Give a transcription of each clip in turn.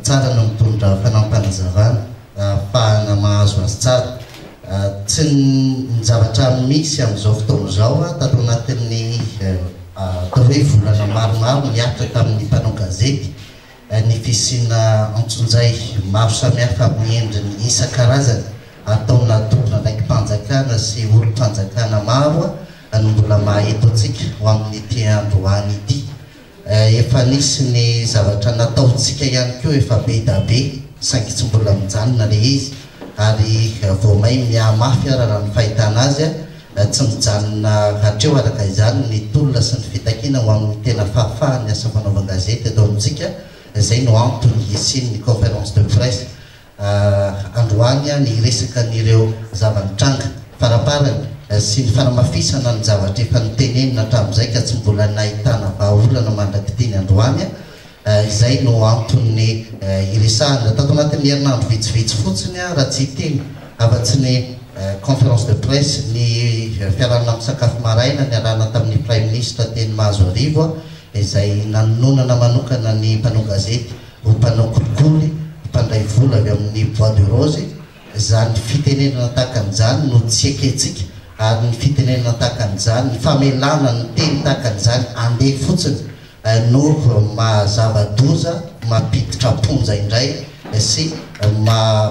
Tsara ny mitondra fanampinazavana ahafahana mahazo azy tsara. Tsy ny zavatra misy amin'izao fotoana izao, tato anatin'ny atao hoe volana maromaro nihatra tamin'ny mpanao gazety ny fisiana antsonjay maro samihafa amin'ny endriny isan-karazany ataona tompon'andraiki-panjakana sy olom-panjakana maro no mbola maha eto antsika ho amin'ity androany ity. Efa nisy ny zavatra nataontsika ihany koa efa be da be saingy tsy mbola mijanona le izy ary vao may mihamafy ara raha ny fahitana azy. Tsy mijanona hatreo araka izany ny tolona sy ny fitakiana ho amin'ny tena fahafahan'ny asa fanaovan-gazety eto amintsika. Izay no antony hisian'ny conférence de presse androany ny hiresaka an'ireo zava-nitranga faraparany sy ny fanamafisana ny zavatra efa notenenina hatramin'izay ka tsy mbola nahitana vahaolana mandrak'ity ny androany. Izay no antony hiresahana. Tato anatin'ny herinandro vitsivitsy fotsiny raha tsy hiteny afa-tsy ny conférence de presse, ny fiarahana misakafo maraina niarahana tamin'ny Praiminisitra teny Mahazoarivo izay nanononana manokana ny mpanao gazety ho mpanao kolikoly, mpandray vola avy amin'ny bois de rose, izany fitenenana tahaka an'izany no tsy ekentsika ary ny fitenenana tahaka an'izany, ny famelana ny teny tahaka an'izany andeha fotsiny no maha zava-doza, mampiditra am-ponja indray sy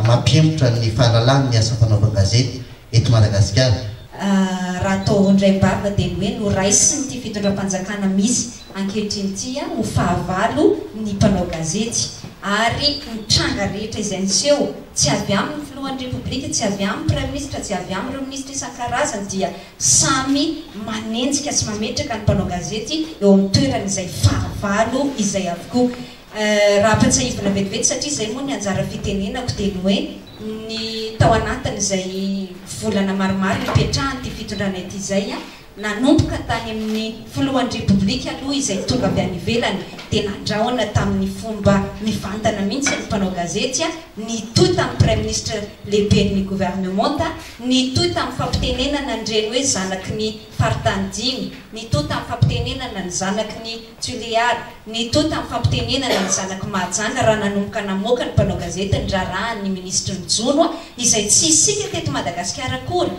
mampihemotra ny fahalalàn'ny asa fanaovan-gazety eto Madagasikara. Raha atao indraim-bava dia ny hoe noraisin'ity fitondram-panjakana misy ankehitriny ity ho fahavalo ny mpanao gazety ary ny tranga rehetra izay niseho tsy avy amin'ny filohan'ny Repoblika, tsy avy amin'ny Praiminisitra, tsy avy amin'ireo minisitra isan-karazany dia samy manenjika sy mametraka ny mpanao gazety eo amin'ny toerany izay fahavalo izay avokoa. Raha ampatsiahivina vetivety satria izay moa ny anjara fitenenako dia ny hoe ny tao anatin'izay volana maromaro nipetrahan'ity fitondrana ity izay nanomboka tany amin'ny filohan'ny Repoblika aloha izay tonga avy any ivelany dia nandrahona tamin'ny fomba mivantana mihitsy ny mpanao gazety, nitohy tamin'ny Praiminisitra lehiben'ny governemanta, nitohy tamin'ny fampitenenana an'ireny hoe zanaky ny faritany dimy, nitohy tamin'ny fampitenenana ny zanaky ny Tuléar, nitohy tamin'ny fampitenenana ny zanak'i Mahajanga raha nanomboka namoaka ny mpanao gazety ny raharahan'ny minisitry ny jono izay tsy isika teto Madagasikara akory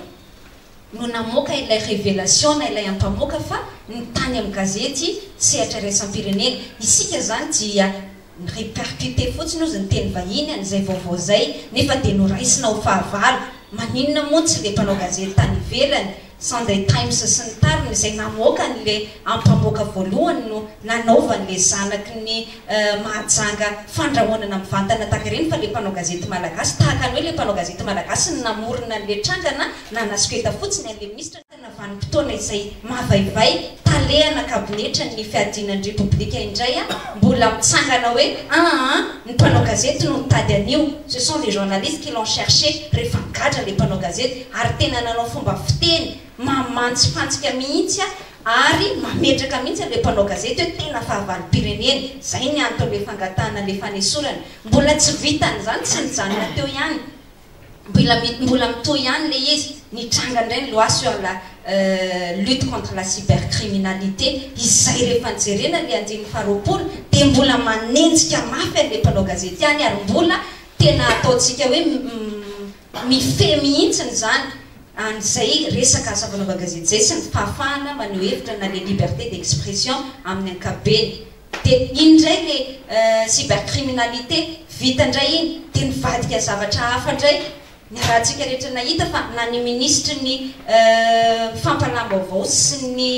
no namoaka ilay révélation na ilay ampamoaka fa ny tany amin'ny gazety sehatra iraisam-pirenena. Isika izany dia ni-répercuter fotsiny ozy ny teny vahiny an'izay vaovao izay nefa dia noraisina ho fahavalo. Maninona moa tsy ilay mpanao gazety tany ivelany, Sunday Times sy ny tariny, izay namoaka an'ilay ampamoaka voalohany no nanaovan'ilay zanaky ny Mahajanga fandrahonana mivantana tahaka ireny fa ilay mpanao gazety malagasy, tahaka ny hoe ilay mpanao gazety malagasy no namorona an'ilay tranga na nanasoketa fotsiny an'ilay minisitra, na vanim-potoana izay mavaivay talehana kabinetra ny fiadiana ny Repoblika indray mbola mitsangana hoe aa ny mpanao gazety no nitady an'io, ce sont les journalistes qui l'ont cherché rehefa nigadra ilay mpanao gazety ary tena nanao fomba fiteny mamantsifantsika mihitsy ary mametraka mihitsy an'ilay mpanao gazety hoe tena fahavalom-pirenena, izay ny anton'ilay fangatahana ilay fanesorana, mbola tsy vitan'izany, tsy nijanona teo ihany, mbola mbola mitohy ihany ilay izy, nitranga indray ny loi sur la lutte contre la cybercriminalité, izay rehefa nojerena ilay andininy faharoapolo dia mbola manenjika mafy an'ilay mpanao gazety ihany ary mbola tena ataontsika hoe mifehy mihitsiny izany an'izay resaka asa fanaovan-gazety izay sy ny fahafahana maneho hevitra na le liberté d'expression amin'ny ankapobeny. Dia iny indray le cybercriminalité vita indray iny dia nivadika zavatra hafa indray. Niarahantsika rehetra nahita fa na ny minisitry ny fampahalam-baovao sy ny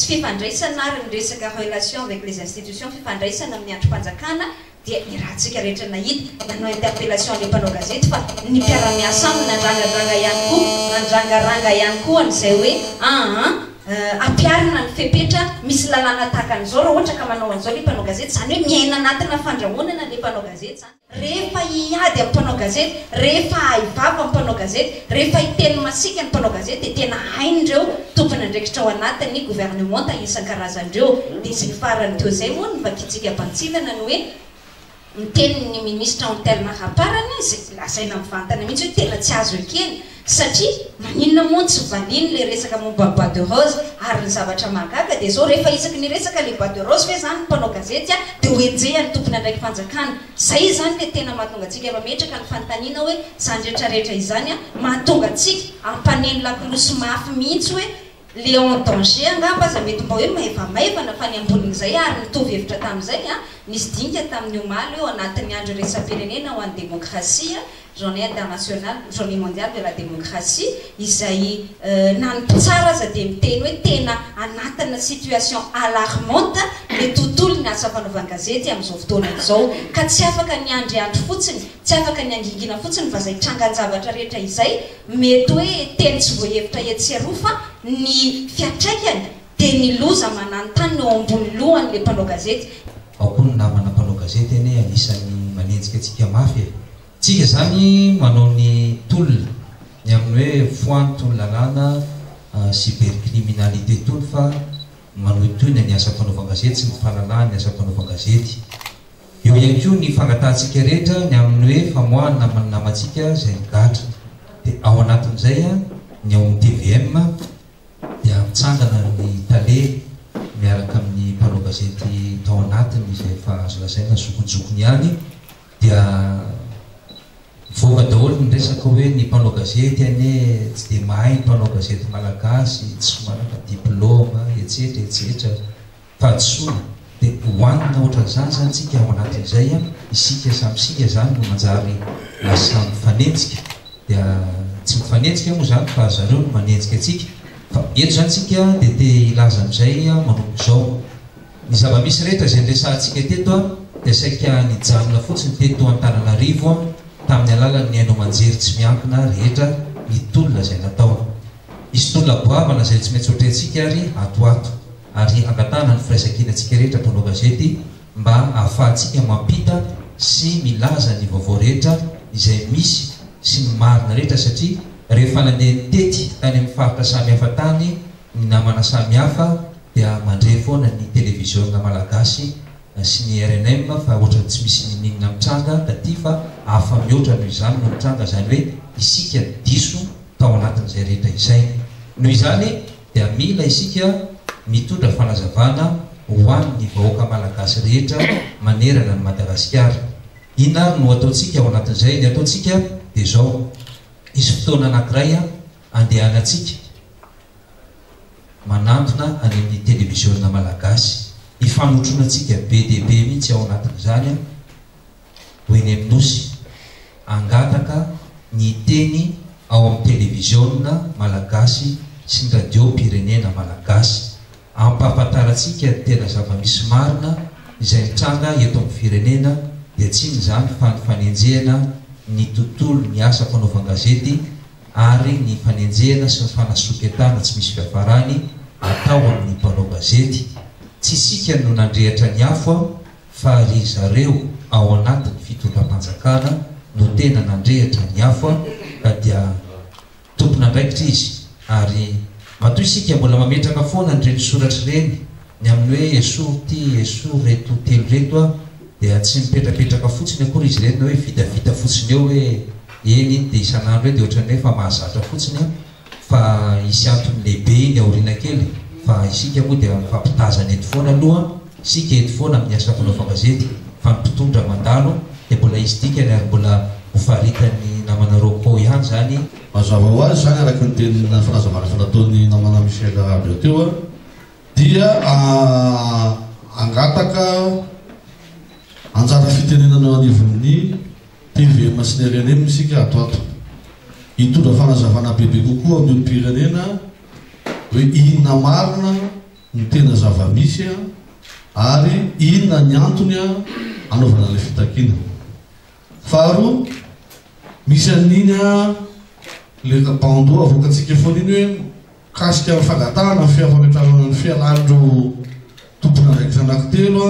fifandraisana ary ny resaka relation avec les institutions, fifandraisana amin'ny andrim-panjakana, Dia irahantsika rehetra nahita, nanao interpellation an'ilay mpanao gazety fa ny mpiara-miasa aminy nandrangaranga ihany koa, nandrangaranga ihany koa an'izay hoe aa ampiharina ny fepetra, misy lalàna tahaka an'izao raha ohatra ka manao an'izao ilay mpanao gazety, izany hoe miaina anatina fandrahonana ilay mpanao gazety izany. Rehefa hiady amin'ny mpanao gazety, rehefa hahay vava amin'ny mpanao gazety, rehefa hiteny masiaka ny mpanao gazety dia tena hain'ireo tompon'andraikitra ao anatin'ny governemanta isan-karazany ireo. Dia izay farany teo izay moa no vakintsika bantsilana ny hoe niteny ny minisitra Anthelme Raparany izay lazaina mivantana mihitsy hoe tena tsy azo ekena. Satria maninona moa no tsy valiany ilay resaka momba ny bois de rose? Ary ny zavatra mahagaga dia izao, rehefa isaky ny hiresaka ilay bois de rose ve izany ny mpanao gazety dia ho enjehan'ny tompon'andraiki-panjakana? Izay izany ilay tena mahatonga antsika mametraka ny fanontaniana hoe izany rehetra rehetra izany mahatonga antsika hampaneno lakolosy mafy mihitsy hoe le en danger angamba aza mety mba hoe maivamaivana fa ny ambonin'izay ary nitovy hevitra tamin'izay nisy dinika tamin'ny omaly eo anatin'ny andro iraisam-pirenena ho an'ny demokrasia Journée internationale, Journée mondiale de la démocratie, izay na ny mpitsara aza dia miteny hoe tena anatina situation alarmante ny tontolon'ny asa fanaovan-gazety amin'izao fotoana izao. Ka tsy afaka ny hiandriandry fotsiny, tsy afaka ny hangingina fotsiny fa izay trangan-javatra rehetra izay mety hoe teny tsy voahevitra etsy sy eroa fa ny fiantraikany dia ny loza mananontanona eo ambony lohan'ilay mpanao gazety. Ao koa ny namana mpanao gazety anie anisan'ny manenjika antsika mafy e! Tsika izany manao ny tolona, ny amin'ny hoe foano tony lalàna cybercriminalité tony fa manohitohina ny asa fanaovan-gazety sy ny fahalalahan'ny asa fanaovan-gazety. Eo ihany koa ny fangatahantsika rehetra ny amin'ny hoe famoahana ny namantsika izay nigadra. Dia ao anatin'izay ny ao amin'ny tvm dia mitsangana ny tale miaraka amin'ny mpanao gazety tao anatiny izay efa azo lazaina zokinjokiny ihany. Dia mivoaka daholo ny resaka hoe ny mpanao gazety anie tsy dia mahay ny mpanao gazety malagasy, tsy manana diplaoma, etsetra etsetra. Fahadisoana. Dia hohanina ohatran'izany izany tsika ao anatin'izay an, isika samy isika izany no manjary lasa mifanenjika. Dia tsy mifanenjika moa izany fa zareo no manenjika antsika. Fa eto izany tsika dia te hilaza amin'izay manomboka izao. Ny zava-misy rehetra izay niresahantsika teto dia saika nijanona fotsiny teto Antananarivo tamin'ny alalan'ny haino aman-jery tsy miankina rehetra ny tolona izay natao. Hisy tolona goavana izay tsy maintsy hotrentsika ary ato ho ato ary angatahana ny firaisankinantsika rehetra mpanao gazety mba hahafahantsika mampita sy milaza ny vaovao rehetra izay misy sy ny marina rehetra satria rehefa nandeha nitety tany amin'ny faritra samihafa tany ny namana samihafa dia mandre foana ny televiziona malagasy sy ny rnm fa ohatran'ny tsy misy niniana mitranga taty fa hafa mihoatra noho izany no mitranga izany hoe isika diso tao anatin'izay rehetra izay. Noho izany dia mila isika mitondra fanazavana ho an'ny vahoaka malagasy rehetra manerana an'i Madagasikara. Inona ary no ataontsika ao anatin'izay? Ny ataontsika dia izao, hisy fotoana anankiray andehanantsika manantona any amin'ny televiziona malagasy. Hifanotronantsika be dia be mihitsy ao anatin'izany ho eny amin'ny Nosy, hangataka ny hiteny ao amin'ny televiziona malagasy sy ny radiom-pirenena malagasy. Hampahafantarantsika ny tena zava-misy marina izay mitranga eto amin'ny firenena dia tsy inona izany fa ny fanenjehana ny tontolon'ny asa fanaovan-gazety ary ny fanenjehana sy ny fanasoketana tsy misy fiafarany atao amin'ny mpanao gazety. Tsy isika no nandrehatra ny afo fa ry zareo ao anatin'ny fitondram-panjakana no tena nandrehatra ny afo ka dia tompon'andraikitra izy ary matoa isika mbola mametraka foana an'ireny soratra ireny Ny amin'ny hoe esory ity, esory ireto telo ireto a, dia tsy mipetrapetraka fotsiny akory izy ireny na hoe vitavita fotsiny eo hoe eny iny dia isan'andro eo dia ohatran'ny hoe efa mahazatra fotsiny a, fa hisy antony lehibe iny aoriana kely fa isika moa dia mifampitazana eto foana aloha, isika eto foana amin'ny asa fanaovan-gazety fa ny mpitondra mandalo dia mbola hisy dikany ary mbola ho faritan'ny namana Rocco ihany izany. Mazava ho azy izany araka ny teny fanazavana efa nataon'ny namana Michel Rabe teo a. Dia hangataka anjara fitenenana eo anivon'ny tvm sy ny rnm isika ato ato. Hitondra fanazavana bebe kokoa amin'ny olom-pirenena hoe inona marina no tena zava-misy ary inona ny antony hanaovana ilay fitakiana. Faharoa, misy an'iny ilay bandeau avoakantsika foana iny hoe Mikasika ny fangatahana ny fametrahana ny fialan'ireo tompon'andraikitra anankitelo,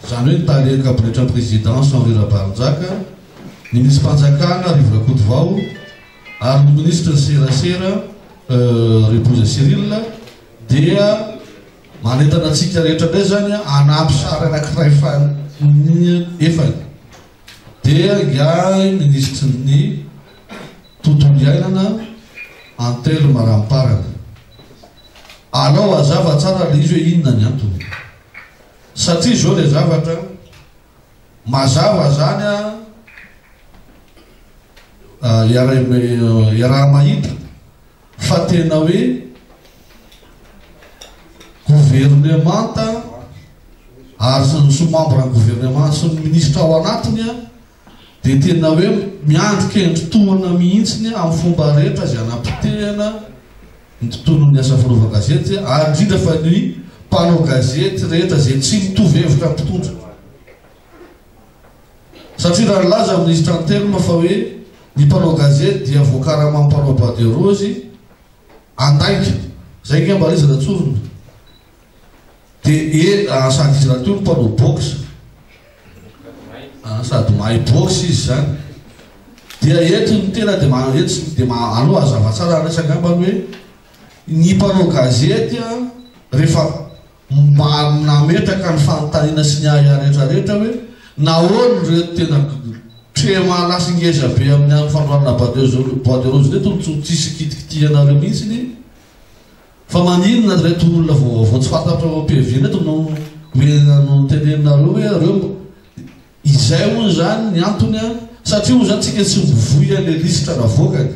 izany hoe ny tale kabinetran'ny Présidence Henri Rabary-Njaka, ny minisitrim-panjakana Rivo Rakotovao ary ny minisitry ny serasera Reboza Cyril dia manentana antsika rehetra indray izany hanampy sary anankiray fahaefany dia ingahy minisitry ny tontolo iainana. Anthelme Ramparany. Alao hazava tsara le izy hoe inona ny antony. Satria izao le zavatra, mazava zany an, iaraha-mahita fa tena hoe governemanta ary sy ny sous-membre ny gouvernement sy ny minisitra ao anatiny an, dia tena hoe miandry kendry tohana mihitsiny amin'ny fomba rehetra izay hanapotehana ny tontolon'ny asa fanaovan-gazety ary indrindra fa ny mpanao gazety rehetra izay tsy mitovy hevitra amin'ny mpitondra. Satria raha nilaza ny minisitra Antelme fa hoe ny mpanao gazety dia voakaraman'ny mpanao bois de rose andainga, izay angamba ilay izy raha tsorina. Dia e, sady izy rahateo no mpanao boxe. Sady mahay boxe izy izany. Dia eto ny tena dia ma, eto dia ma, aleo hazava tsara ny resaka angambany hoe ny mpanao gazety an, rehefa ma, nametraka ny fanontaniana sy ny ahiahy rehetra rehetra hoe nahoana ireto tena trema lasa ngeza be amin'ny amin'ny fanohanana bois de bois de rose ireto no tsy tsisy kitikitihanareo mihitsy. Fa maninona ireto olona vaovao tsy fantatra ao am-piaviana eto no no teneninareo hoe reo izay hono izany ny antony an, satria hono izany tsika tsy mivoy an'ilay lisitra navoakany.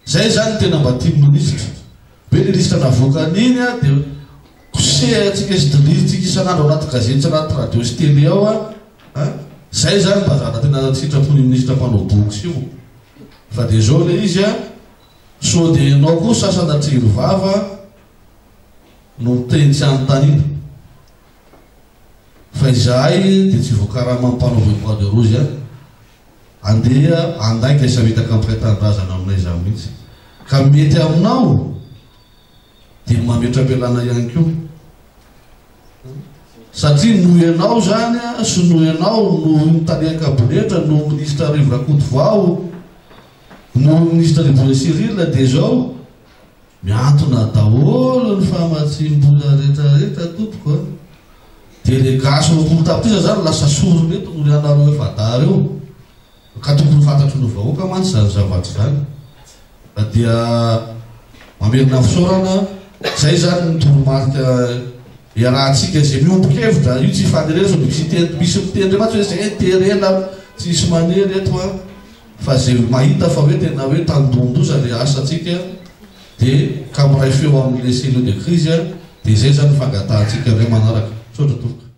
Izay izany no tena mba tian'ny minisitra. Hoe ilay lisitra navoakany iny an dia kosehantsika sy dilirintsika isan'andro anaty gazety sy anaty radio sy télé ao an, an, izay izany mba zavatra tena sitrapon'io minisitra mpanao box io. Fa dia izao ilay izy an, Sao dia ianao koa sanatria ry vava no miteny tsy anontaniana? Fa izahay dia tsy voakaraman'ny mpanao bois de rose ihany. Andeha handainga sy hamitaka ny mpiray tanindrazana aminay izany mihitsy. Ka mety aminao dia mametra-pialana ihany koa. Satria noho ianao izany sy noho ianao noho ny tale an-kabonetra noho minisitra Rivo Rakotovao Noho minisitra Rivola Cyril dia izao, mihantona daholo ny famatsiam-bola rehetra rehetra tompoko a! Dia le gasy 20 tapitrisa zany lasa sorona eto noho ianareo efa-dahy reo. Ka tokony ho fantatry ny vahoaka mantsy izany zavatra izany. Fa dia mamerina fisaorana, zay zany ny toromarika iarahantsika izay miombon-kevitra, io tsy ifanerena sao dia misy hiteny, misy miteny indray mantsy hoe zay terena tsisy manery eto a! Fa ze mahita fa hoe tena hoe tandondoza le asantsika de ka miray feo amle cellule de crise de zay zany fangatahantsika indray manaraka. Misaotra tompoko.